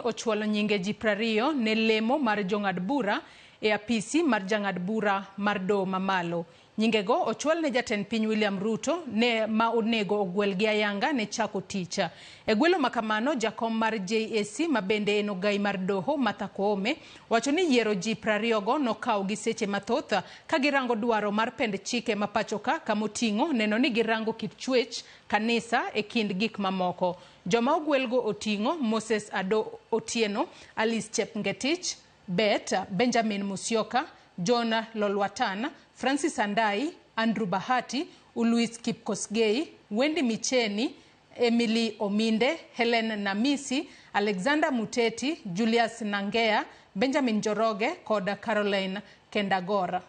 Ochwalo nyinge ji 20 ne lemo mar jong'ad bura e apisi mar jang'ad bura mar doho mamalo. Nyingego ochwal ne jatend piny William Ruto ne ma onego ogwelgi ayanga ne chako tich. E gwelo ma kamano, jakom mar JSC ma bende en ogai mar doho Martha Koome wacho ni yiero ji 20 go nokawo gi seche mathoth ka girango dwaro mar pend chike ma pachoka kamoting'o neno ni girango kit chwech kanisa e kind gik mamoko. Joma ogwelgo oting'o Moses Ado Otieno, Alice Chepngetich, Bet, Benjamin Musyoka, John Lolwatan, Francis Andai, Andrew Bahati, Uluis Kipkosgei, Wendy Micheni, Emily Ominde, Helen Namisi, Alexander Muteti, Julius Nangea, Benjamin Njoroge kod Caroline Kendagor.